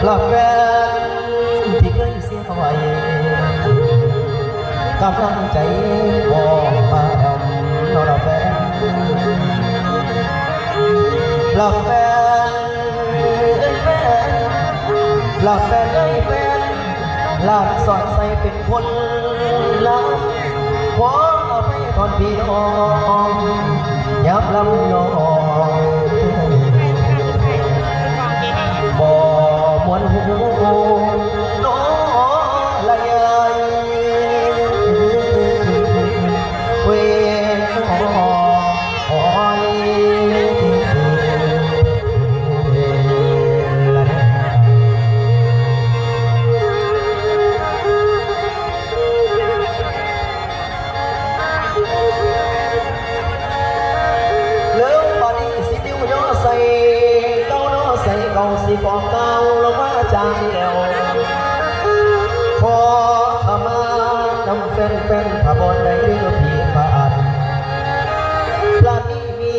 ລະແຟນທີ່ເຄີຍເສຍໄວ້ ກຳລັງໃຈບໍ່ມານຳ ເນາະລະແຟນ ລະແຟນເອີຍແຟນ ລະແຟນເອີຍແຟນ ຫຼານສອນໃສເປັນຄົນລາວ ຂໍອະໄພທ່ອນພີ່ນ້ອງ ຍາມລຳນ້ອງ ບໍ່ມ່ວນຫູ ເນາະລະເອີຍ ເວນ ໂອ້ຍ ເລີ່ມບາດນີ້ຊິຕິວຍໍໃສ່ເກົ່າ ເນາະໃສ່ເກົ່າ ຊິບອກກ່າວລະວາຈານີ້ແລ້ວ ຂໍຂະມານຳແຟນໆ ຖ້າບໍ່ໄດ້ເດີພີ່ພາດ ລະນີ້ມີ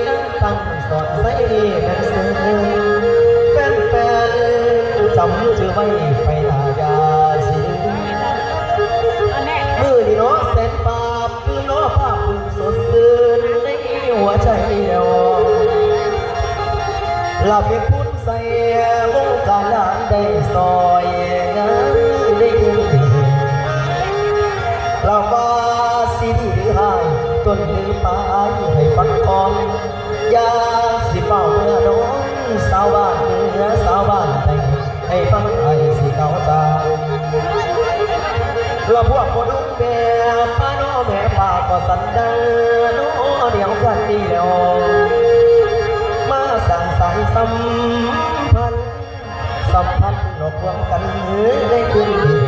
ນາງຕັ້ງ ສອນໃສແມ່ນເສີມ ແຟນໆ ຈຳຊື່ໄວ້ໄປໜ້າຢ່າຊິລືມ ມື້ນີ້ເນາະແສນປາບ ຄືເນາະພາບປຶ້ມສົດຊື່ນໃນຫົວໃຈດອກ ລະເປັນບຸນໃສ່ວົງການຫຼານໄດ້ຊ່ອຍງານໄດ້ເຖິງ ລະວ່າຊິດີຫຼືຮ້າຍ ຕົ້ນຫຼືປາຍໃຫ້ຟັງກ່ອນ ຢ່າຊິຟ້າວເມືອດອກ ສາວບ້ານເໜືອສາວບ້ານໃຕ້ ໃຫ້ຟັງອ້າຍຊິກ່າວຈາ ລະພວກພໍ່ດຸງແມ່ປ້ານ້ອງແມ່ປ້າກໍສັນດັງ ນ້ອງດຽວກັນນີ້ແລ້ວ ມາສ້າງສາຍສຳພັນ ສຳພັນຫຼອກລວມກັນໃນຄືນນີ້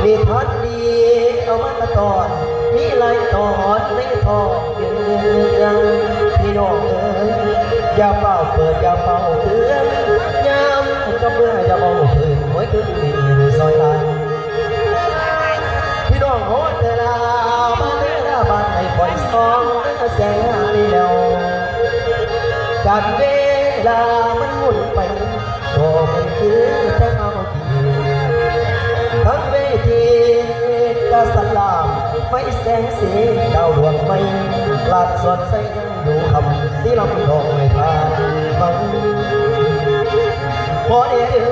ນິທານດີເອົາມາຕອນ ມີຫຼາຍຕອນໃນທ້ອງເລື່ອງ ພີ່ນ້ອງເອີຍ ຢ່າຟ້າວເປີດ ຢ່າຟ້າວເຄືອງ ຍາມກັບເມື່ອ ຢ່າເວົ້າເພີນ ໂອ້ຍ ຄືນນີ້ຊ່ອຍອ້າຍ ພີ່ນ້ອງເອີຍ ແຕ່ລະບ້ານ ແຕ່ລະບ້ານໃຫ້ຂ້ອຍສ່ອງແສງຫານີ້ແລ້ວ ການເວລາມັນໝູນໄປ ບໍ່ແມ່ນຄືແຕ່ເຮົາກີ້ ທັງເວທີກະສະຫຼາມ ໄຟແສງສີດາວດວງໃໝ່ ລາດສອດໃສຍັງຢູ່ຄ່ຳ ສີລຳດອກໄມ້ທານຟັງ ຂໍແດ່ເດີ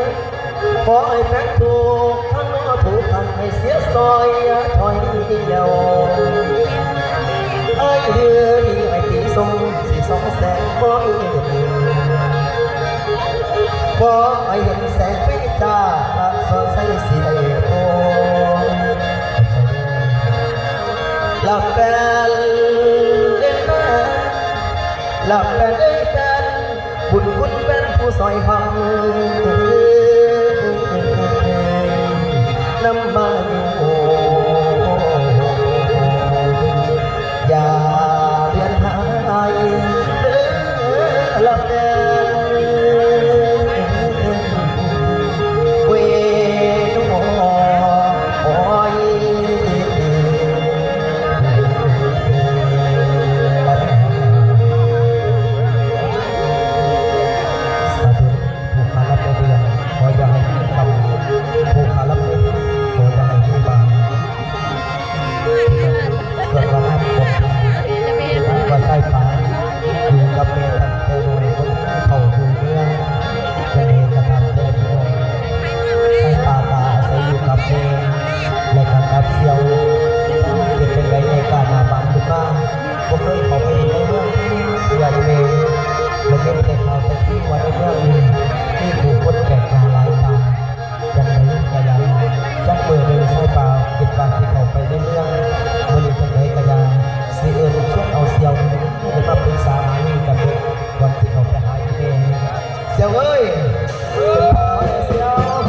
ຂໍໃຫ້ແຟນທຸກທ່ານ ເນາະ ທຸກທ່ານໃຫ້ເສຍຊ່ອຍ ຢ່າຖອຍໜີແລ້ວ ອ້າຍເດີ ອ້າຍຕີຊົງ ຊິສ່ອງແສງບໍ່ມີເຫດ ຂໍໃຫ້ເຫັນແສງໄຟຈ້າ ພະສອນໃສຊິໄດ້ພົບ ລະແຟນເອີຍແຟນ ລະແຟນເອີຍແຟນ ບຸນຄຸນແຟນຜູ້ຊ່ອຍຟັງ ນຳມາຢູ່ ຢ່າເລື່ອນຫາຍເດີລະແຟນ ເວນໂອຍ ສາທຸ ຜູ້ຂ້າລັບໃນເດືອນ ຂໍຢ່າໃຫ້ມີກຳ ຜູ້ຂ້າລັບໃນເດືອນ ຂໍຢ່າໃຫ້ມີບາບ ສ່ວນວ່ານ້ຳຂອງເພິ່ນ ວ່າສາຍຟ້າຢູ່ກັບແມ່ຕັ້ງແຕ່ນ້ອຍ ບໍ່ມີເຂົ້າຢູ່ເມືອງ ຈັ່ງໃດກໍຕາມແຕ່ພີ່ນ້ອງ ສາຍຟ້າກໍອາໄສຢູ່ກັບແມ່ ແລະກໍກັບສ່ຽວ ເປັນຈັ່ງໃດໃນການໜ້າບານຂຶ້ນມາ ບໍ່ເຄີຍເຂົ້າໄປເຫັນໃນເມືອງເທື່ອອີ່ແມ່ ແລະຍິນແຕ່ຂ່າວແຕ່ຄືວ່າໃນເມືອງນີ້ ມີຜູ້ຄົນແປກໜ້າຫຼາຍຕາ ຈັ່ງໃດກໍຢ່າ ຈັກມື້ໜຶ່ງສາຍຟ້າຄິດວ່າຊິເຂົ້າໄປໃນເມືອງ ມື້ນີ້ຈັ່ງໃດກໍຢ່າ ຊິເອີ້ນຊວນເອົາສ່ຽວໃຫ້ມາປຶກສາຫາລືກັນເບິ່ງ ກ່ອນຊິເຂົ້າໄປຫາອີ່ແມ່ ສ່ຽວເອີຍ ເປັນພາຫະເດ້ສ່ຽວ.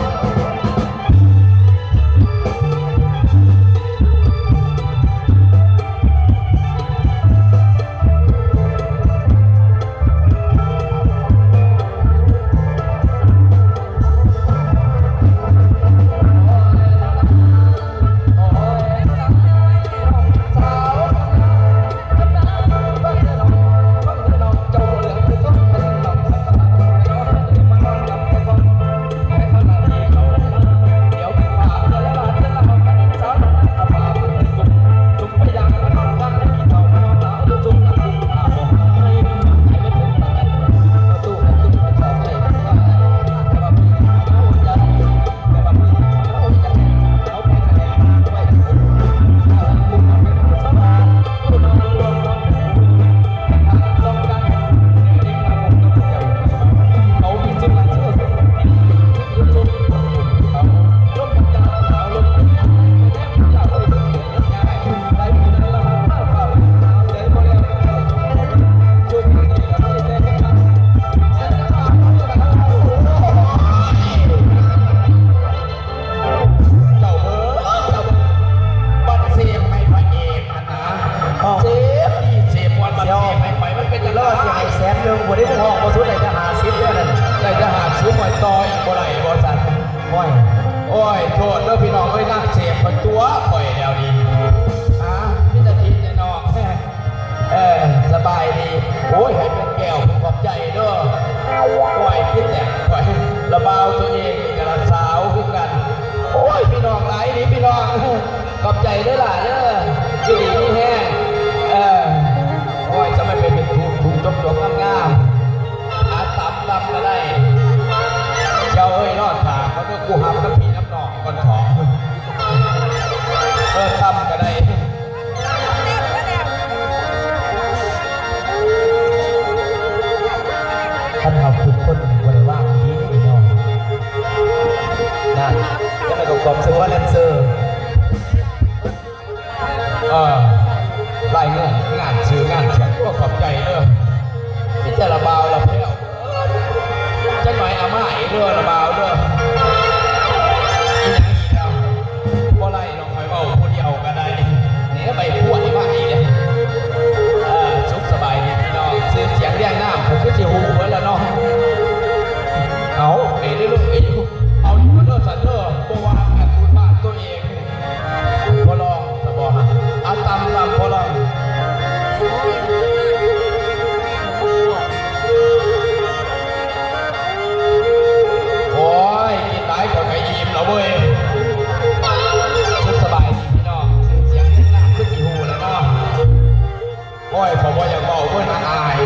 ໂອ້ຍ ໃຫ້ເປັນແກ້ວ ເພິ່ນຂອບໃຈເດີ. ໂອ້ຍ ຄິດແຕ່ຂ້ອຍລະບ່າວໂຕເອງນີ້ກະລະສາວຄືກັນ. ໂອ້ຍ ພີ່ນ້ອງຫຼາຍດີພີ່ນ້ອງ ຂອບໃຈເດີຫຼ້າເດີ ຢູ່ດີມີແຮງ. ເອີ ໂອ້ຍ ຈະມາເປັນເປັນທຸກທຸກຈົກໆງາມໆ ອາ ຕຳຕຳກະໄດ້. ເຈົ້າເອີຍ ລໍຖ້າກ່ອນເດີ ກູຮັບນຳພີ່ນຳນ້ອງກ່ອນເຖາະ. ເອີ ຕຳກະໄດ້. ຄັນເຮົາທຸກຄົນບໍ່ໄດ້ວາງດີເດ້ພີ່ນ້ອງ ນັ້ນ ຈັ່ງໃດກໍຂອບໃສ່ຫົວແດນເຊີ. ເອີ ລາຍງານ ງານຊື່ງານສຽງ ໂອ້ ຂອບໃຈເດີ. ມີແຕ່ລະບ່າວລະແພ້ວ ຈັກໜ້ອຍອາມາອີກເດີລະບ່າວເດີ. ອີຫຍັງອີກແລ້ວ? ບໍ່ໄດ້ດອກ ຂ້ອຍເວົ້າຜູ້ດຽວກະໄດ້. ນີ້ໃບພວດມາອີກເດ້. ເອີ ສຸກສະບາຍດີພີ່ນ້ອງ ຊື່ສຽງລຽງນາມ ຂ້ອຍຄືຊິຮູ້ເບິດລະເນາະ. ເອົາ ເອີ ເດີລູກເອີຍ ເອົາຢູ່ເດີສັນເດີ ບໍ່ວ່າກັນ ບຸນບ້ານໂຕເອງ. ພໍ່ລອງສະບໍ ອາ ຕຳຕຳພໍ່ລອງ. ໂອ້ຍ ກິນຫຼາຍຂ້ອຍກະອີ່ມລະເວີຍ. ສຸກສະບາຍດີພີ່ນ້ອງ ຊື່ສຽງລຽງນາມຄືຊິຮູ້ແລ້ວເນາະ. ໂອ້ຍ ຂ້ອຍບໍ່ຢາກເວົ້າເວີຍ ອາຍ.